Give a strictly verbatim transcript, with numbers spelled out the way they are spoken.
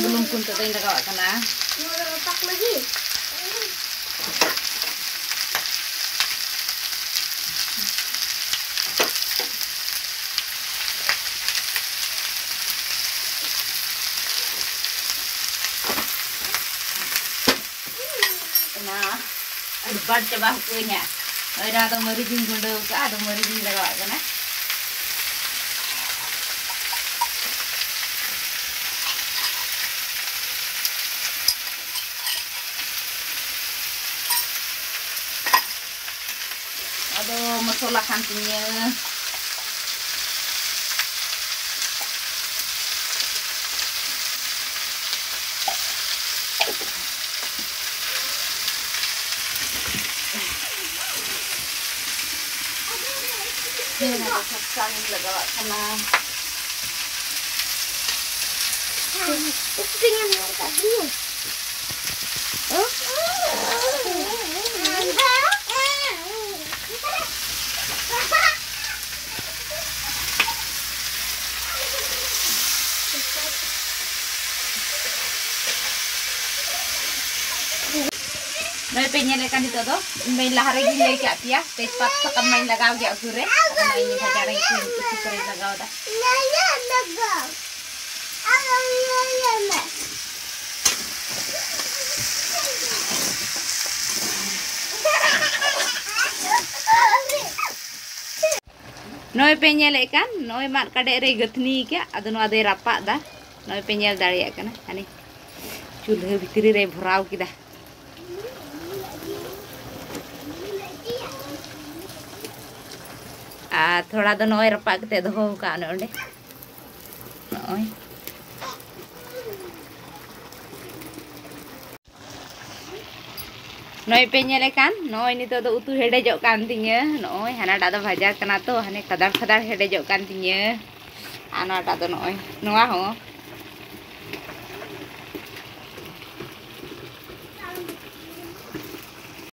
ᱵᱩᱞᱩᱝ ᱠᱚ ᱱᱤᱛᱚᱜ ᱫᱚᱧ ᱞᱟᱜᱟᱣᱟᱜ ᱠᱟᱱᱟ᱾ ᱚᱱᱟ ᱟᱹᱰᱤ ᱵᱟᱹᱲ ᱪᱟᱵᱟ ᱦᱚᱪᱚᱧᱟ᱾ ᱱᱚᱜᱼᱚᱭ ᱱᱚᱣᱟ ᱫᱚ ᱢᱟᱹᱨᱤᱪ ᱤᱧ ᱜᱩᱸᱰᱟᱹᱣ ᱠᱟᱜᱼᱟ, ᱟᱫᱚ ᱢᱟᱹᱨᱤᱪ ᱤᱧ ᱞᱟᱜᱟᱣᱟᱜ ᱠᱟᱱᱟ᱾ ᱟᱫᱚ ᱢᱚᱥᱞᱟ ᱠᱟᱱ ᱛᱤᱧᱟᱹ᱾ ᱦᱮᱸ, ᱟᱫᱚ ᱥᱟᱥᱟᱝ ᱤᱧ ᱞᱟᱜᱟᱣᱟᱜ ᱠᱟᱱᱟ᱾ ᱱᱚᱜᱼᱚᱭ ᱯᱮ ᱧᱮᱞᱮᱫ ᱠᱟᱱ ᱱᱤᱛᱚᱜ ᱫᱚ, ᱤᱧ ᱢᱟᱧ ᱞᱟᱦᱟ ᱨᱮᱜᱮᱧ ᱞᱟᱹᱭ ᱠᱟᱜ ᱯᱮᱭᱟ, ᱛᱮᱡᱽᱯᱟᱛ ᱥᱟᱠᱟᱢ ᱢᱟᱧ ᱞᱟᱜᱟᱣ ᱜᱮᱭᱟ ᱩᱛᱩ ᱨᱮ᱾ ᱟᱫᱚ ᱱᱚᱜᱼᱚᱭ ᱤᱧ ᱵᱷᱟᱡᱟ ᱨᱮ ᱩᱛᱩ, ᱩᱛᱩ ᱠᱚᱨᱮᱧ ᱞᱟᱜᱟᱣ ᱮᱫᱟ᱾ ᱱᱚᱜᱼᱚᱭ ᱯᱮ ᱧᱮᱞᱮᱫ ᱠᱟᱱ, ᱱᱚᱜᱼᱚᱭ ᱢᱟᱫ ᱠᱟᱰᱮᱡ ᱨᱮᱭ ᱜᱟᱹᱛᱷᱱᱤ ᱠᱟᱜ, ᱟᱫᱚ ᱱᱚᱣᱟ ᱫᱚᱭ ᱨᱟᱯᱟᱜ ᱫᱟ᱾ ᱱᱚᱜᱼᱚᱭ ᱯᱮ ᱧᱮᱞ ᱫᱟᱲᱮᱭᱟᱜ ᱠᱟᱱᱟ, ᱦᱟᱱᱮ ᱪᱩᱞᱦᱟᱹ ᱵᱷᱤᱛᱨᱤ ᱨᱮᱭ ᱵᱷᱚᱨᱟᱣ ᱠᱮᱫᱟ᱾ ᱟᱨ ᱛᱷᱚᱲᱟ ᱫᱚ ᱱᱚᱜᱼᱚᱭ ᱨᱟᱯᱟᱜ ᱠᱟᱛᱮ ᱫᱚᱦᱚ ᱟᱠᱟᱫ ᱚᱱᱮ ᱚᱸᱰᱮ᱾ ᱱᱚᱜᱼᱚᱭ᱾ ᱱᱚᱜᱼᱚᱭ ᱯᱮ ᱧᱮᱞᱮ ᱠᱟᱱ, ᱱᱚᱜᱼᱚᱭ ᱱᱤᱛᱚᱜ ᱫᱚ ᱩᱛᱩ ᱦᱮᱰᱮᱡᱚᱜ ᱠᱟᱱ ᱛᱤᱧᱟᱹ᱾ ᱱᱚᱜᱼᱚᱭ ᱦᱟᱱᱟᱴᱟᱜ ᱫᱚ ᱵᱷᱟᱡᱟ ᱠᱟᱱᱟ ᱛᱚ, ᱦᱟᱱᱮ ᱠᱷᱟᱫᱟᱲ ᱠᱷᱟᱫᱟᱲ ᱦᱮᱰᱮᱡᱚᱜ ᱠᱟᱱ ᱛᱤᱧᱟᱹ᱾ ᱟᱨ ᱱᱚᱣᱟᱴᱟᱜ ᱫᱚ ᱱᱚᱜᱼᱚᱭ, ᱱᱚᱣᱟ ᱦᱚᱸ